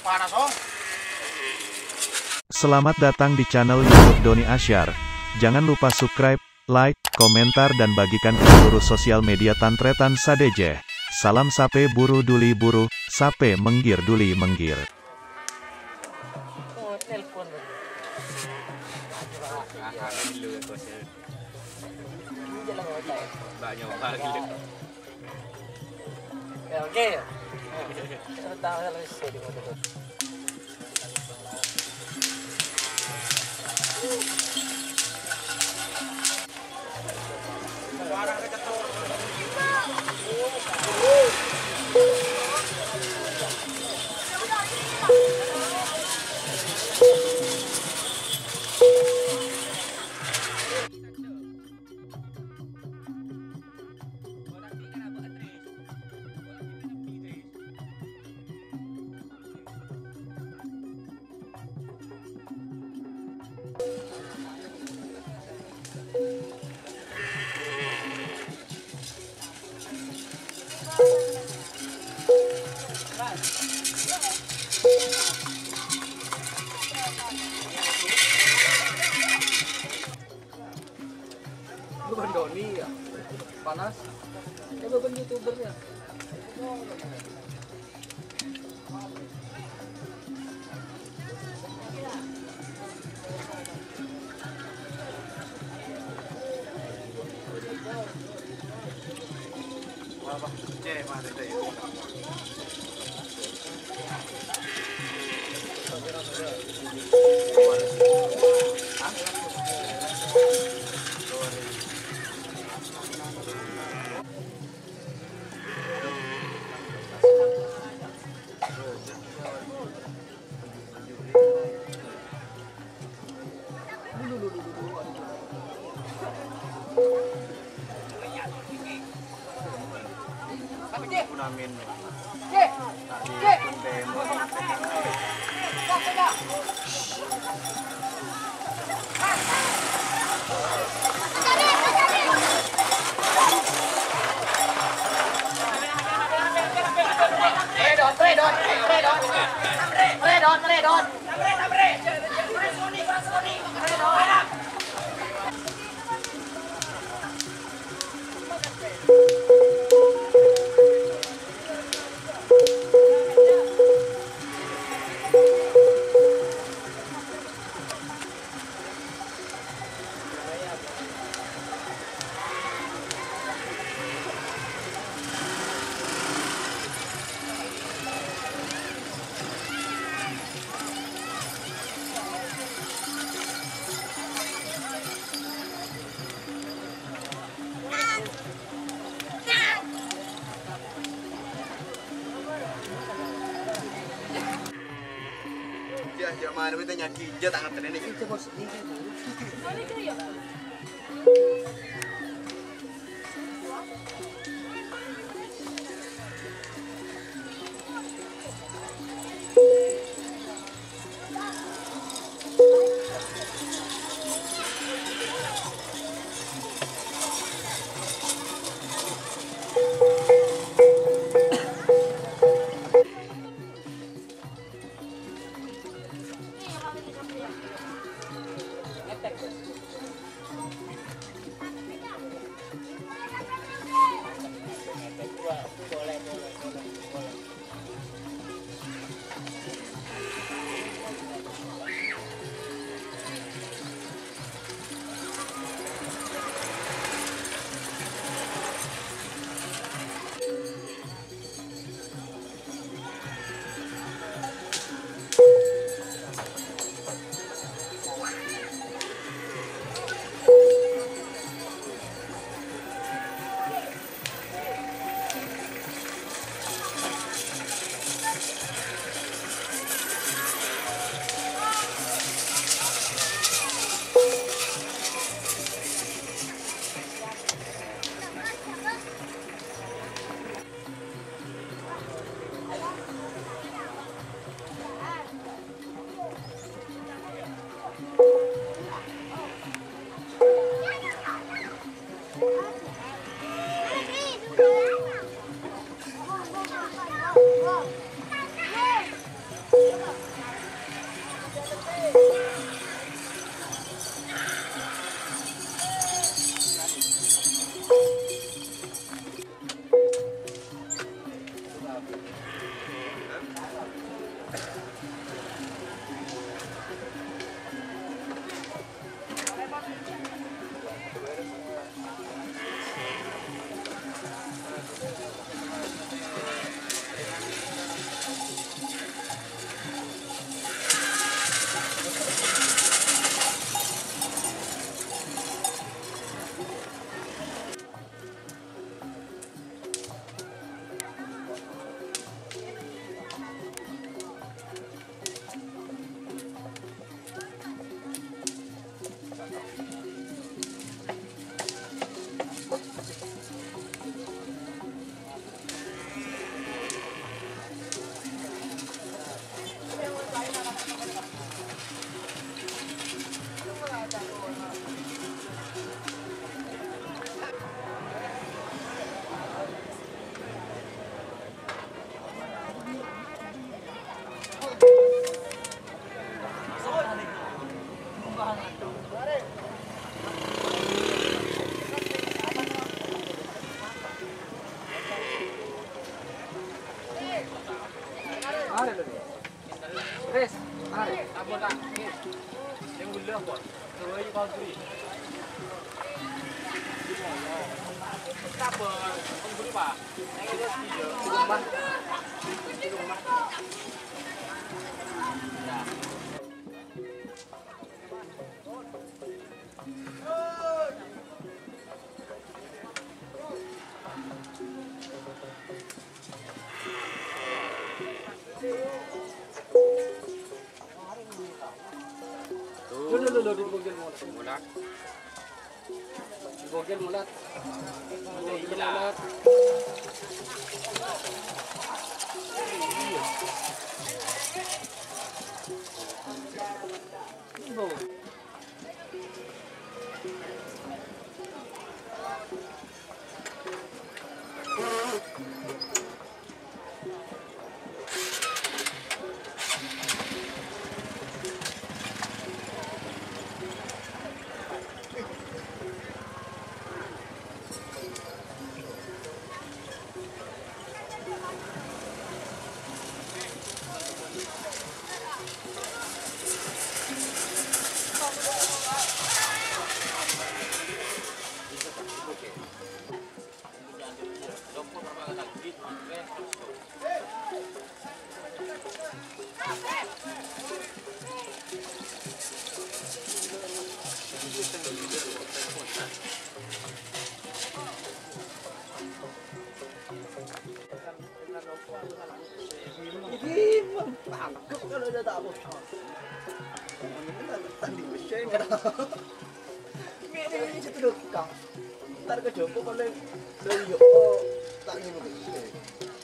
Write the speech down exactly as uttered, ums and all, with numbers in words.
Panas, oh. Selamat datang di channel YouTube Doni Asyar. Jangan lupa subscribe, like, komentar, dan bagikan ke seluruh sosial media tan-tarètan sadhâjâ. Salam sapè buru duli buru, sapè menggir duli menggir. Oke. Bukan Doni ya. Panas. Ya, bukan YouTuber ya. Jâ, jâ, mana beta nyaki, jâ, tangan tadi nih. Res, mari. Sampun, Kak. Nggih. Sing gula, Pak. Terus iki Pak Guri. Sampun, Pak Guri, Pak. Nang terus iki, ya. Di rumah. Di rumah. Ya. Tuh. Dulu, dulu, dulu, dulu, dulu. Mulak. Bogel mulat. Bogel mulat. Iki mantep kalau udah tak bocor. Ini kan tadi mesin kan. Ini, ini satu dokter. Ntar ke Joko paling, "Lah, iya, oh, tak ngene iki."